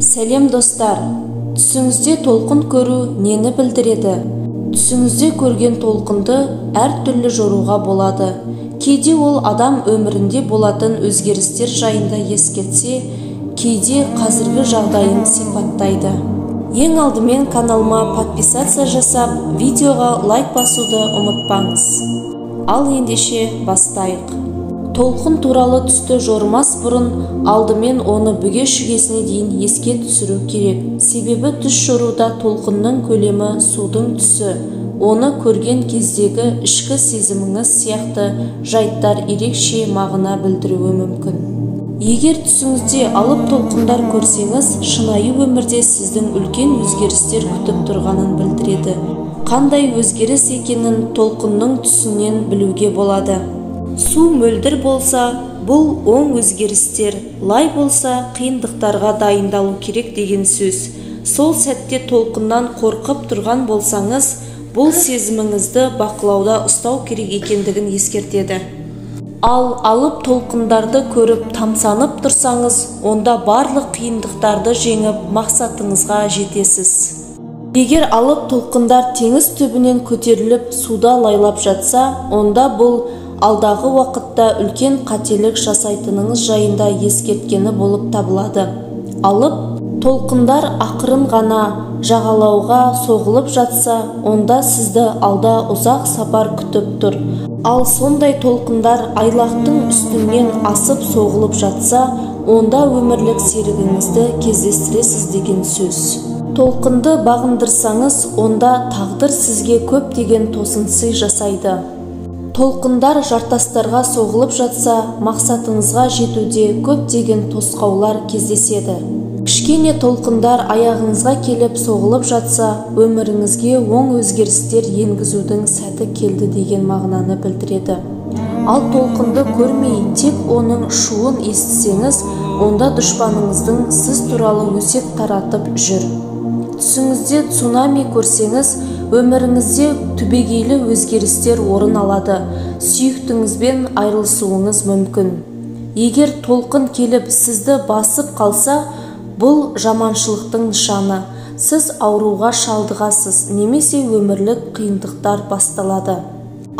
Сәлем достар! Түсіңізде толқын көру нені білдіреді? Түсіңізде көрген толқынды әртүрлі жоруға болады. Кейде ол адам өмірінде болатын өзгерістер жайында ескертсе, кейде қазіргі жағдайын сипаттайды. Ең алдымен каналыма подписаться жасап, видеоға лайк басуды ұмытпаңыз. Ал ендеше бастайық. Толқын туралы түсті жорымас бұрын алдымен оны бүге-шүгесіне дейін еске түсіру керек. Себебі түс жоруда толқынның көлемі, судың түсі, оны көрген кездегі ішкі сезіміңіз сияқты жайттар ерекше мағына білдіруі мүмкін. Егер түсіңізде алып толқындар көрсеңіз, шынайы өмірде сіздің үлкен өзгерістер күтіп тұрғанын білдіреді. Қандай өзгеріс екенін толқынның түсінен білуге болады. Су мөлдір болса, бұл оң өзгерістер, лай болса, қиындықтарға дайындалу керек деген сөз. Сол сәтте толқыннан қорқып тұрған болсаңыз, бұл сезіміңізді бақылауда ұстау керек екендігін ескертеді. Ал алып толқындарды көріп тамсанып тұрсаңыз, онда барлық қиындықтарды жеңіп мақсатыңызға жетесіз. Егер алып толқындар теңіз түбінен көтеріліп суда лайлап жатса, онда бұл алдағы уақытта үлкен қателік жасайтыныңыз жайында ескерткені болып табылады. Алып толқындар ақырын ғана жағалауға соғылып жатса, онда сізді алда ұзақ сапар күтіп тұр. Ал сондай толқындар айлақтың үстінен асып соғылып жатса, онда өмірлік серігіңізді кездестіресіз деген сөз. Толқынды бағындырсаңыз, онда тағдыр сізге көптеген тосын сый жасайды. Толқындар жартастарға соғылып жатса, мақсатыңызға жетуде көптеген тосқауылдар кездеседі. Кішкене толқындар аяғыңызға келіп соғылып жатса, өміріңізге оң өзгерістер енгізудің сәті келді деген мағынаны білдіреді. Ал толқынды көрмей, тек оның шуын естісеңіз, онда дұшпаныңыздың сіз туралы өсек таратып жүр. Түсіңізде цунами көрсеңіз, өміріңізде түбегейлі өзгерістер орын алады, сүйіктіңізбен айырылысуыңыз мүмкін. Егер толқын келіп сізді басып қалса, бұл жаманшылықтың нышаны. Сіз ауруға шалдығасыз немесе өмірлік қиындықтар басталады.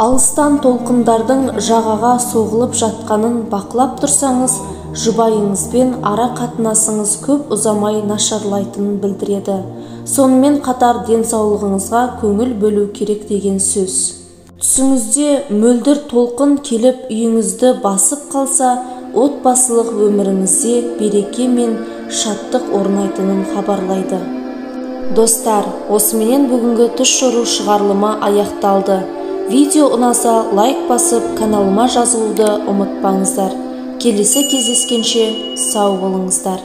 Алыстан толқындардың жағаға соғылып жатқанын бақылап тұрсаңыз, жұбайыңызбен ара қатынасыңыз көп ұзамай нашарлайтынын білдіреді. Сонымен қатар денсаулығыңызға көңіл бөлу керек деген сөз. Түсіңізде мөлдір толқын келіп үйіңізді басып қалса, отбасылық өміріңізде береке мен шаттық орнайтынын хабарлайды. Достар, осыменен бүгінгі түс жору шығарылымы аяқталды. Видео ұнаса лайк басып, каналыма жазылуды ұмытпаңыздар. Келесі кездескенше сау болыңыздар.